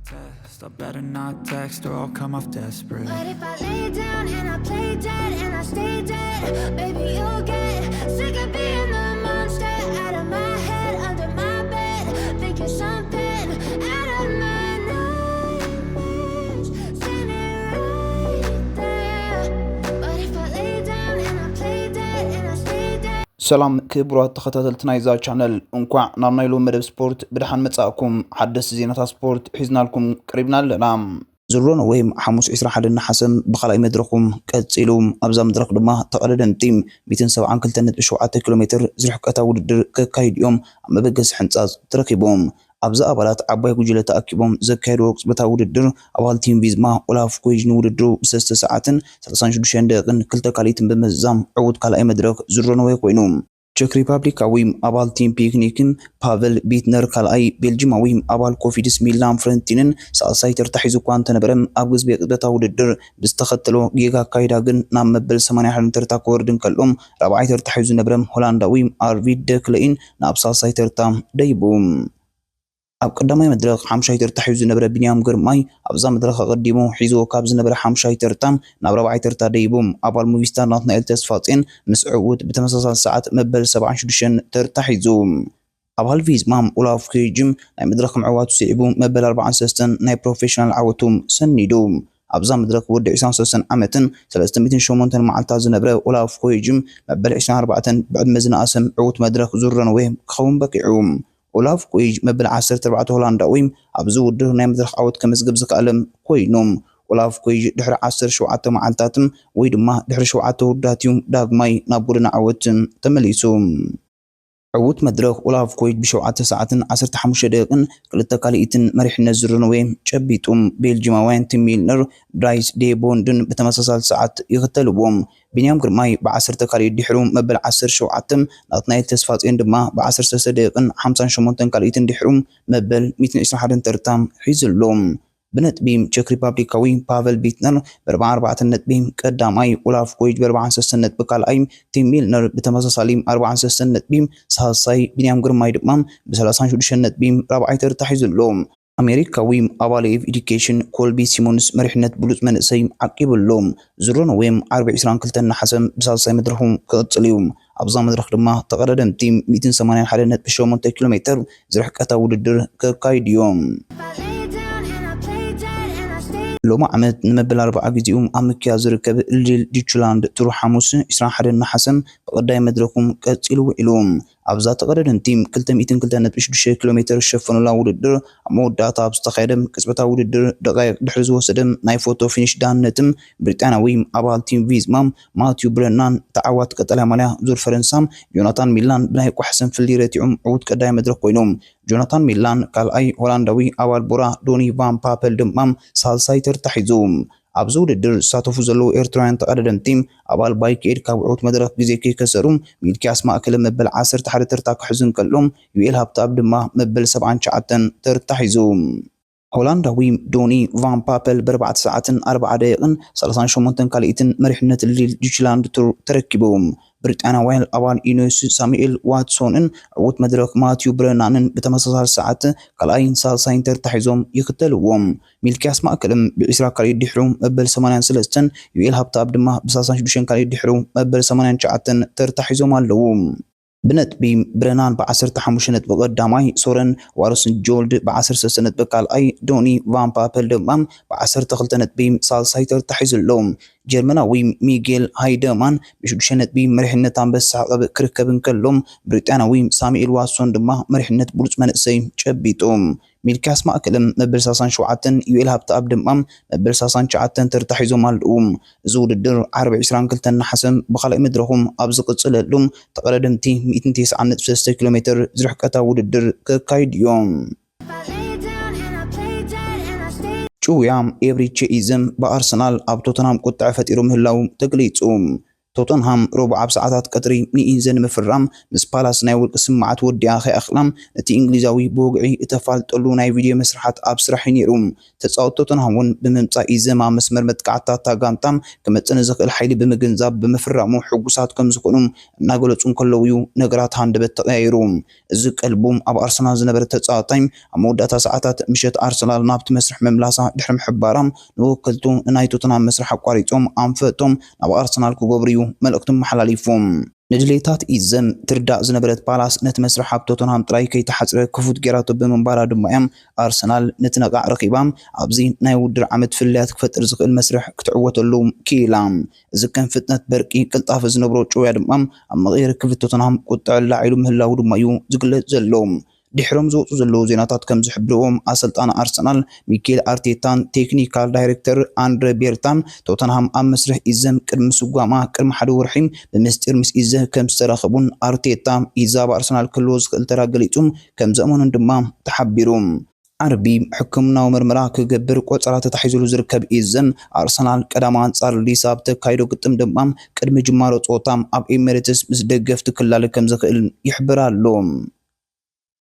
Test, I better not text or I'll come off desperate. But if I lay down and I play dead and I stay dead, baby, you'll get sick of being the monster out of my head, under my bed, thinking something out of my nightmares, standing right there. But if I lay down and I play dead and I stay dead. ሰላም ክቡራት ተኸታተልቲ ናይዛ ቻነል፣ እንኳዕ ናብ ናይ ሎሚ መደብ ስፖርት ብደሓን መጻእኩም። ሓደስቲ ዜናታት ስፖርት ሒዝናልኩም ቀሪብና ኣለና። ዙሮ ኖርወይ ሓሙስ ዕስራን ሓደን ነሓሰ ብኻልኣይ መድረኹም ቀጺሉ። ኣብዛ መድረኽ ድማ ተቐዳደምቲ ሚእትን ሰብዓን ክልተን ነጥቢ ሸውዓተ ኪሎ ሜትር ዝርሕቀታ ውድድር ከካይዱ እዮም ኣብ መበገሲ ሕንጻጽ ተረኺቦም። ኣብዚ ኣባላት ዓባይ ጉጅለ ተኣኪቦም ዘካየድዎ ቅጽበታዊ ውድድር፣ ኣባል ቲም ቪዝማ ኦላፍ ኮይጅ ንውድድሩ ብሰለስተ ሰዓትን ሰላሳን ሽዱሽተን ደቂቕን ክልተ ካልኢትን ብምዝዛም ዕዉት ካልኣይ መድረኽ ዙሮ ኖርወይ ኮይኑ። ቸክ ሪፓብሊካዊ ኣባል ቲም ፒክኒክን ፓቨል ቢትነር ካልኣይ፣ ቤልጂማዊ ኣባል ኮፊድስ ሚላን ፍረንቲንን ሳልሳይ ተርታ ሒዙ እኳ እንተነበረ፣ ኣብ ግዝበ ቅጽበታዊ ውድድር ብዝተኸተሎ ጌጋ ኣካይዳ ግን ናብ መበል ሰማንያን ሓደን ተርታ ክወርድ እንከሎ፣ ራብዓይ ተርታ ሒዙ ዝነበረ ሆላንዳዊ ኣርቪድ ደክለይን ናብ ሳልሳይ ተርታ ደይቡ። ኣብ ቀዳማይ መድረኽ ሓምሻይ ተርታ ሒዙ ዝነበረ ቢንያም ግርማይ ኣብዛ መድረኽ ኣቐዲሙ ሒዝዎ ካብ ዝነበረ ሓምሻይ ተርታ ናብ ራብዓይ ተርታ ደይቡ። ኣባል ሙቪስታር ናትናኤል ተስፋጼን ምስ ዕዉት ብተመሳሳሊ ሰዓት መበል ሰብዓን ሽዱሽተን ተርታ ሒዙ። ኣባል ቪዝማ ኦላፍ ኮይጅም ናይ መድረኽ ምዕዋቱ ስዒቡ መበል ኣርባዓን ሰለስተን ናይ ፕሮፌሽናል ዓወቱ ሰኒዱ። ኣብዛ መድረኽ ወዲ ዕስራን ሰለስተን ዓመትን ሰለስተ ሚእትን ሸሞንተን መዓልታት ዝነበረ ኦላፍ ኮይጅም መበል ዕስራን ኣርባዕተን ብዕድመ ዝነኣሰ ዕዉት መድረኽ ዙሮ ኖርወይ ክኸውን በቂዑ። ኦላፍ ኮይጅ መበል ዓሰርተ ኣርባዕተ ሆላንዳዊ ኣብዚ ውድድር ናይ መድረኽ ዓወት ከመዝግብ ዝኸኣለ ኮይኑ። ኦላፍ ኮይጅ ድሕሪ ዓሰርተ ሸውዓተ መዓልታት ወይ ድማ ድሕሪ ሸውዓተ ውርዳት እዩ ዳግማይ ናብ ጎደና ዓወት ተመሊሱ። ዕዉት መድረኽ ኦላፍ ኮይጅ ብሸውዓተ ሰዓትን ዓሰርተ ሓሙሽተ ደቂቕን ክልተ ካልኢትን መሪሕነት ዙሮ ኖርወይ ጨቢጡ። ቤልጂማውያን ቲም ሚልነር ብራይስ ዴቦንድን ብተመሳሳሊ ሰዓት ይኽተልዎም። ቢንያም ግርማይ ብዓሰርተ ካልኢት ድሕሩ መበል ዓሰርተ ሸውዓተ፣ ናትናኤል ተስፋጼን ድማ ብዓሰርተ ሰለስተ ደቂቕን ሓምሳን ሸሞንተን ካልኢትን ድሕሩ መበል ሚእትን ዕስራን ሓደን ተርታ ሒዙ ኣሎ። ብነጥቢ ቸክ ሪፓብሊካዊ ፓቨል ቢትነር ብኣርባዓን ኣርባዕተን ነጥቢ ቀዳማይ፣ ኦላፍ ኮይጅ ብኣርባዓን ሰለስተን ነጥቢ ካልኣይ፣ ቲም ሚልነር ብተመሳሳሊ ኣርባዓን ሰለስተን ነጥቢ ሳልሳይ፣ ቢንያም ግርማይ ድማ ብሰላሳን ሽዱሽተን ነጥቢ ራብዓይ ተርታ ሒዙ ኣሎ። ኣሜሪካዊ ኣባል ኤቭ ኤዱኬሽን ኮልቢ ሲሞንስ መሪሕነት ብሉጽ መንእሰይ ዓቂቡ ኣሎ። ዙሮ ኖርወይ ዓርቢ ዕስራን ክልተን ነሓሰ ብሳልሳይ መድረኹ ክቕጽል እዩ። ኣብዛ መድረኽ ድማ ተቐዳደምቲ ሚእትን ሰማንያን ሓደን ነጥቢ ሸሞንተ ኪሎ ሜትር ዝርሕቀታ ውድድር ከካይዱ እዮም። If I lay down and I play dead and I stay ሎሚ ዓመት ንመበል ኣርብዓ ግዜኡ ኣብ ምክያድ ዝርከብ ሊል ዲቹላንድ ቱር ሓሙስ ዕስራን ሓደን ነሓሰ ብቐዳይ መድረኹ ቀጺሉ ውዒሉ። ኣብዛ ተቐዳደምቲ ክልተ ሚእትን ክልተን ነጥቢ ሽዱሽተ ኪሎ ሜትር ዝሸፈኑላ ውድድር ኣብ መወዳእታ ኣብ ዝተኻየደ ቅጽበታዊ ውድድር ደቃይቕ ድሕሪ ዝወሰደ ናይ ፎቶ ፊኒሽ ዳንነትም ብሪጣንያዊ ኣባል ቲም ቪዝማ ማቲዩ ብረናን ተዓዋቲ ቀጠልያ ማልያ ዙር ፈረንሳ ጆናታን ሚላን ብናይ ቋሕስን ፍልልይ ረቲዑም ዕዉት ቀዳይ መድረኽ ኮይኖም። ጆናታን ሚላን ካልኣይ፣ ሆላንዳዊ ኣባል ቦራ ዶኒ ቫን ፓፐል ድማ ሳልሳይ ተርታ ሒዙ። ኣብዚ ውድድር ዝሳተፉ ዘለዉ ኤርትራውያን ተቐዳደምቲ ኣባል ባይክኤድ ካብ ዕዉት መድረኽ ግዜ ከይከሰሩ ሚልኪያስ ማእከለ መበል ዓሰርተ ሓደ ተርታ ክሕዙ እንከሎ ዩኤል ሃብተኣብ ድማ መበል ሰብዓን ትሽዓተን ተርታ ሒዙ። ሆላንዳዊ ዶኒ ቫን ፓፐል ብኣርባዕተ ሰዓትን ኣርባዓ ደቂቕን ሰላሳን ሸሞንተን ካልኢትን መሪሕነት ሊል ዲችላንድ ቱር ተረኪቡ። ብሪጣንያውያን ኣባል ኢኖስ ሳሙኤል ዋትሶንን ዕዉት መድረኽ ማቲዩ ብረናንን ብተመሳሳሊ ሰዓት ካልኣይን ሳልሳይን ተርታ ሒዞም ይኽተልዎም። ሚልኪያስ ማእከልም ብዕስራ ካልኢት ድሕሩ መበል ሰማንያን ሰለስተን፣ ዩኤል ሃብተኣብ ድማ ብሳልሳን ሽዱሽተን ካልኢት ድሕሩ መበል ሰማንያን ትሽዓተን ተርታ ሒዞም ኣለዉ። ብነጥቢ ብረናን ብዓሰርተ ሓሙሽተ ነጥቢ ቀዳማይ፣ ሶረን ዋርስንጆልድ ብዓሰርተ ሰለስተ ነጥቢ ካልኣይ፣ ዶኒ ቫን ፓፐል ድማ ብዓሰርተ ክልተ ነጥቢ ሳልሳይ ተርታ ሒዙ ኣሎ። ጀርመናዊ ሚጌል ሃይደማን ብሽዱሽተ ነጥቢ መሪሕነት ኣንበሳ ዓቐብ ክርከብ እንከሎ፣ ብሪጣንያዊ ሳሙኤል ዋትሶን ድማ መሪሕነት ብሉጽ መንእሰይ ጨቢጡ። ሚልኪያስ ማእከልም መበል ሰላሳን ሸውዓተን፣ ዩኤል ሃብተኣብ ድማ መበል ሰላሳን ትሽዓተን ተርታ ሒዞም ኣለዉ። እዚ ውድድር ዓርቢ ዕስራን ክልተን ነሓሰ ብኻልኣይ መድረኹም ኣብ ዝቕጽለሉ ተቐዳደምቲ ሚእትን ተስዓን ነጥቢ ሰለስተ ኪሎ ሜትር ዝርሕቀታ ውድድር ከካይዱ እዮም። If I lay down and I play dead and I stay ጭውያ ኤብሪቼ ኢዘ ብኣርሰናል ኣብ ቶተንሃም ቁጥዐ ፈጢሩ ምህላው ተገሊጹ። ቶተንሃም ረቡዕ ኣብ ሰዓታት ቀትሪ ንኢንዘ ንምፍራም ምስ ፓላስ ናይ ውልቂ ስምምዓት ወዲኣ ከይኣኽላ፣ እቲ እንግሊዛዊ ብወግዒ እተፋልጠሉ ናይ ቪድዮ መስርሓት ኣብ ስራሕ እዩ ነይሩ። ተጻወትቲ ቶተንሃም እውን ብምምጻእ ኢዘ ኣብ መስመር መጥቃዕትታት እታ ጋንታ ክመጽእ ንዝኽእል ሓይሊ ብምግንዛብ ብምፍራሙ ሕጉሳት ከም ዝኾኑ እናገለጹ እንከለዉ እዩ ነገራት ሃንደበት ተቐያይሩ። እዚ ቀልቡ ኣብ ኣርሰናል ዝነበረ ተጻዋታይ ኣብ መወዳእታ ሰዓታት ምሸት ኣርሰናል ናብቲ መስርሕ ምምላሳ ድሕሪ ምሕባራ፣ ንወከልቱ ናይ ቶተንሃም መስርሕ ኣቋሪጾም ኣንፈቶም ናብ ኣርሰናል ክገብሩ እዩ መልእኽቱ መሓላሊፉ። ንድሌታት ኢዘ ትርዳእ ዝነበረት ፓላስ ነቲ መስርሕ ኣብ ቶተንሃም ጥራይ ከይተሓጽረ ክፉት ጌራቶ ብምንባራ ድማ እያ ኣርሰናል ነቲ ነቓዕ ረኺባ ኣብዚ ናይ ውድድር ዓመት ፍልልያት ክፈጥር ዝኽእል መስርሕ ክትዕወተሉ ክኢላ። እዚ ከም ፍጥነት በርቂ ቅልጣፈ ዝነብሮ ጭውያ ድማ ኣብ መቐየሪ ክፍሊ ቶተንሃም ቁጥዐ ላዒሉ ምህላዉ ድማ እዩ ዝግለጽ ዘሎ። ድሕሮም ዝወጹ ዘለዉ ዜናታት ከም ዝሕብርዎ፣ ኣሰልጣኒ ኣርሰናል ሚኬል ኣርቴታን ቴክኒካል ዳይሬክተር ኣንድረ ቤርታን ቶተንሃም ኣብ መስርሕ ኢዘ ቅድሚ ስጓማ ቅድሚ ሓደ ወርሒ ብምስጢር ምስ ኢዘ ከም ዝተራኸቡን ኣርቴታ ኢዘ ኣብ ኣርሰናል ክህልዎ ዝኽእል ተራ ገሊጹ ከም ዘእመኑን ድማ ተሓቢሩ። ዓርቢ ሕክምናዊ መርመራ ክገብር ቆጸራ ተታሒዙሉ ዝርከብ ኢዘ፣ ኣርሰናል ቀዳማ ኣንጻር ሊድስ ኣብ ተካይዶ ግጥም ድማ ቅድሚ ጅማሮ ጸወታ ኣብ ኤሚሬትስ ምስ ደገፍቲ ክላለ ከም ዝኽእል ይሕብር ኣሎ።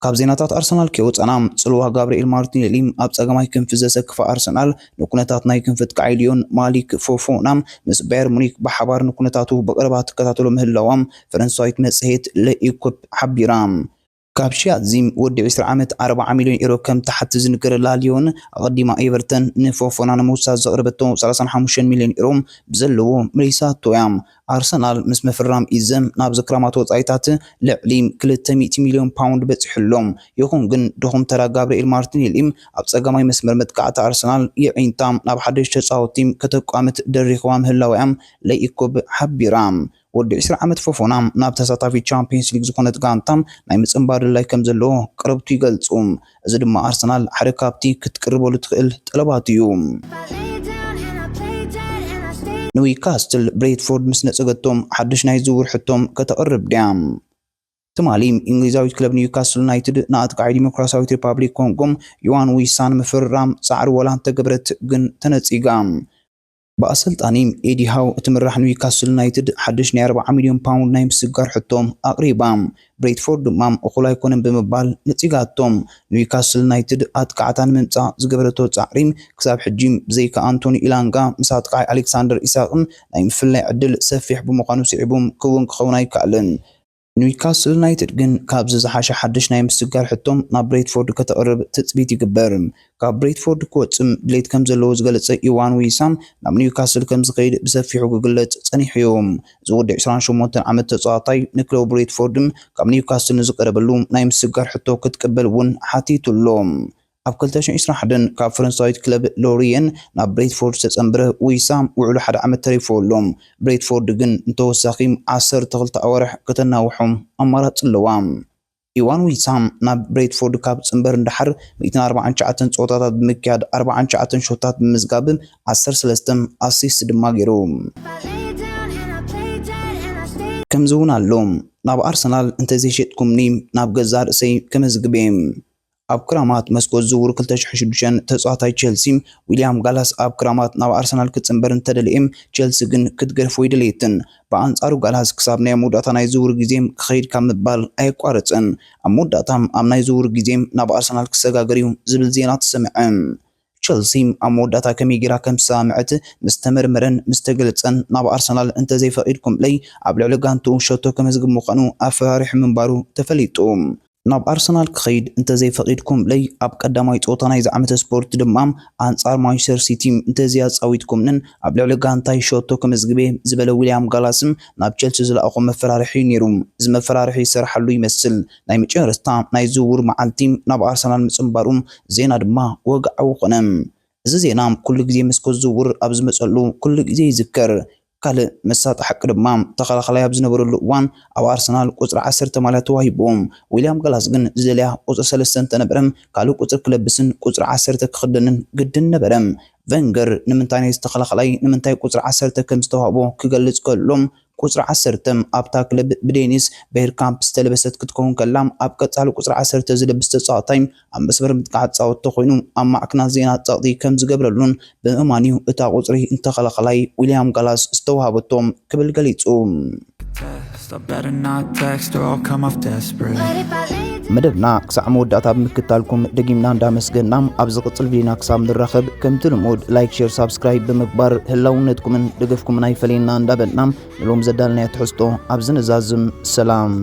ካብ ዜናታት ኣርሰናል ከይወጻና፣ ጽልዋ ጋብርኤል ማርቲኔሊ ኣብ ጸጋማይ ክንፊ ዘሰክፋ ኣርሰናል ንኩነታት ናይ ክንፊ ኣጥቃዓይ ሊዮን ማሊክ ፎፎና ምስ ባየር ሙኒክ ብሓባር ንኩነታቱ ብቐረባ ትከታተሎ ምህላዋ ፈረንሳዊት መጽሔት ለኢኮፕ ሓቢራ። ካብ ሺያዚ ወዲ ዕስራ ዓመት ኣርብዓ ሚልዮን ኤሮ ከም ትሓቲ ዝንገረላ ሊዮን፣ ኣቐዲማ ኤቨርተን ንፎፎና ንምውሳድ ዘቕረበቶ ሰላሳን ሓሙሽተን ሚልዮን ኤሮ ብዘለዎ መሊሳቶ እያ። ኣርሰናል ምስ ምፍራም ኢዘ ናብዚ ክራማት ወጻኢታት ልዕሊ ክልተ ሚእቲ ሚልዮን ፓውንድ በጺሑ ኣሎ። ይኹን ግን ድኹም ተራ ጋብርኤል ማርቲኔሊ ኣብ ጸጋማይ መስመር መጥቃዕቲ ኣርሰናል የዒንታ ናብ ሓደሽ ተጻወቲ ከተቋምት ደሪኽዋ ምህላዋ እያ ለኢኮፕ ሓቢራ። ወዲ ዕስራ ዓመት ፎፎና ናብ ተሳታፊ ቻምፒየንስ ሊግ ዝኾነት ጋንታ ናይ ምጽንባር ድላይ ከም ዘለዎ ቅርብቱ ይገልጹ። እዚ ድማ ኣርሰናል ሓደ ካብቲ ክትቅርበሉ ትኽእል ጠለባት እዩ። ንዊካስትል ብሬትፎርድ ምስ ነጸገቶም ሓድሽ ናይ ዝውውር ሕቶም ከተቕርብ ድያ? ትማሊ እንግሊዛዊት ክለብ ኒውካስል ዩናይትድ ንኣጥቃዒ ዲሞክራሲያዊት ሪፓብሊክ ኮንጎ ዮዋን ዊሳን ምፍርራም ጻዕሪ ወላ እንተገበረት ግን ተነጺጋ። ብኣሰልጣኒ ኤዲ ሃው እትምራሕ ኒውካስል ዩናይትድ ሓድሽ ናይ ኣርብዓ ሚልዮን ፓውንድ ናይ ምስግጋር ሕቶ ኣቕሪባ። ብሬትፎርድ ድማ እኹል ኣይኮነን ብምባል ነጺጋቶም። ኒውካስል ዩናይትድ ኣጥቃዕታ ንምምጻእ ዝገበረቶ ጻዕሪ ክሳብ ሕጂ ብዘይካ ኣንቶኒ ኢላንጋ ምስ ኣጥቃዓይ ኣሌክሳንደር ኢሳቕን ናይ ምፍላይ ዕድል ሰፊሕ ብምዃኑ ስዒቡ ክውን ክኸውን ኣይከኣልን። ኒውካስል ዩናይትድ ግን ካብዚ ዝሓሸ ሓድሽ ናይ ምስግጋር ሕቶ ናብ ብሬትፎርድ ከተቕርብ ትጽቢት ይግበር። ካብ ብሬትፎርድ ክወጽእ ድሌት ከም ዘለዎ ዝገለጸ ኢዋን ዊሳ ናብ ኒውካስል ከም ዝኸይድ ብሰፊሑ ክግለጽ ጸኒሑ እዩ። እዚ ወዲ ዕስራን ሸሞንተን ዓመት ተጻዋታይ ንክለቡ ብሬትፎርድ ካብ ኒውካስል ንዝቀረበሉ ናይ ምስግጋር ሕቶ ክትቅበል እውን ሓቲቱ ኣሎ። ኣብ ክልተ ሽሕን ዕስራን ሓደን ካብ ፈረንሳዊት ክለብ ሎሪየን ናብ ብሬትፎርድ ዝተጸንበረ ዊሳ ውዕሉ ሓደ ዓመት ተሪፍዎ ኣሎ። ብሬትፎርድ ግን ንተወሳኺ ዓሰርተ ክልተ ኣዋርሕ ከተናውሖም ኣማራጺ ኣለዋ። ኢዋን ዊሳ ናብ ብሬትፎርድ ካብ ጽንበር ንደሓር ሚእትን ኣርባዓን ትሽዓተን ጸወታታት ብምክያድ ኣርባዓን ትሽዓተን ሾታት ብምዝጋብ ዓሰርተ ሰለስተ ኣሲስት ድማ ገይሩ። ከምዚ እውን ኣሎ፣ ናብ ኣርሰናል እንተዘይሸጥኩምኒ ናብ ገዛእ ርእሰይ ከመዝግብ እየ። ኣብ ክራማት መስኮት ዝውውር ክልተ ሽሕን ሽዱሽተን ተጻዋታይ ቸልሲ ዊልያም ጋላስ ኣብ ክራማት ናብ ኣርሰናል ክጽንበር እንተደለየ፣ ቸልሲ ግን ክትገድፎ ኣይደለየትን። ብኣንጻሩ ጋላስ ክሳብ ናይ መወዳእታ ናይ ዝውውር ግዜ ክኸይድ ካብ ምባል ኣየቋረጸን። ኣብ መወዳእታ ኣብ ናይ ዝውውር ግዜ ናብ ኣርሰናል ክሰጋገር እዩ ዝብል ዜና ተሰምዐ። ቸልሲ ኣብ መወዳእታ ከመይ ጌራ ከም ዝሰማምዐት ምስ ተመርመረን ምስ ተገለጸን፣ ናብ ኣርሰናል እንተዘይፈቒድኩምለይ ኣብ ልዕሊ ጋንትኡ ሸቶ ከመዝግብ ምዃኑ ኣፈራሪሑ ምንባሩ ተፈሊጡ። ናብ ኣርሰናል ክኸይድ እንተዘይፈቒድኩምለይ ኣብ ቀዳማይ ጸወታ ናይዚ ዓመተ ስፖርት ድማ ኣንጻር ማንቸስተር ሲቲ እንተዘይኣጻዊትኩምንን ኣብ ልዕሊ ጋንታይ ሸቶ ከመዝግብ እየ ዝበለ ዊልያም ጋላስ ናብ ቸልሲ ዝለኣኾ መፈራርሒ እዩ ነይሩ። እዚ መፈራርሒ ዝሰርሓሉ ይመስል። ናይ መጨረስታ ናይ ዝውውር መዓልቲ ናብ ኣርሰናል ምጽንባሩ ዜና ድማ ወግዓዊ ኮነ። እዚ ዜና ኩሉ ግዜ መስኮት ዝውውር ኣብ ዝመጸሉ ኩሉ ግዜ ይዝከር። ካልእ መሳጢ ሓቂ ድማ፣ ተኸላኻላይ ኣብ ዝነበረሉ እዋን ኣብ ኣርሰናል ቁጽሪ ዓሰርተ ማልያ ተዋሂብዎ። ዊልያም ጋላስ ግን ዝደልያ ቁጽሪ ሰለስተ እንተነበረ፣ ካልእ ቁጽሪ ክለብስን ቁጽሪ ዓሰርተ ክኽደንን ግድን ነበረ። ቨንገር ንምንታይ ናይዚ ተኸላኻላይ ንምንታይ ቁጽሪ ዓሰርተ ከም ዝተዋህቦ ክገልጽ ከሎ፣ ቁጽሪ ዓሰርተ ኣብታ ክለብ ብዴኒስ ቤርካምፕ ዝተለበሰት ክትከውን ከላ፣ ኣብ ቀጻሊ ቁጽሪ ዓሰርተ ዝለብስ ተጻዋታይ ኣብ መስመር ምጥቃዕ ጻወቶ ኮይኑ ኣብ ማዕክናት ዜና ጸቕጢ ከም ዝገብረሉን ብምእማን እዩ እታ ቁጽሪ ንተኸላኸላይ ዊልያም ጋላስ ዝተዋሃበቶ ክብል ገሊጹ። Text, I better not text or I'll come off desperate. መደብና ክሳዕ መወዳእታ ብምክታልኩም ደጊምና እንዳመስገና፣ ኣብ ዝቕጽል ቪድዮና ክሳብ ንራኸብ ከምቲ ልሙድ ላይክ፣ ሼር፣ ሳብስክራይብ ብምግባር ህላውነትኩምን ደገፍኩምን ኣይፈለየና እንዳበልና፣ ንሎም ዘዳልናዮ ትሕዝቶ ኣብዚ ነዛዝም። ሰላም።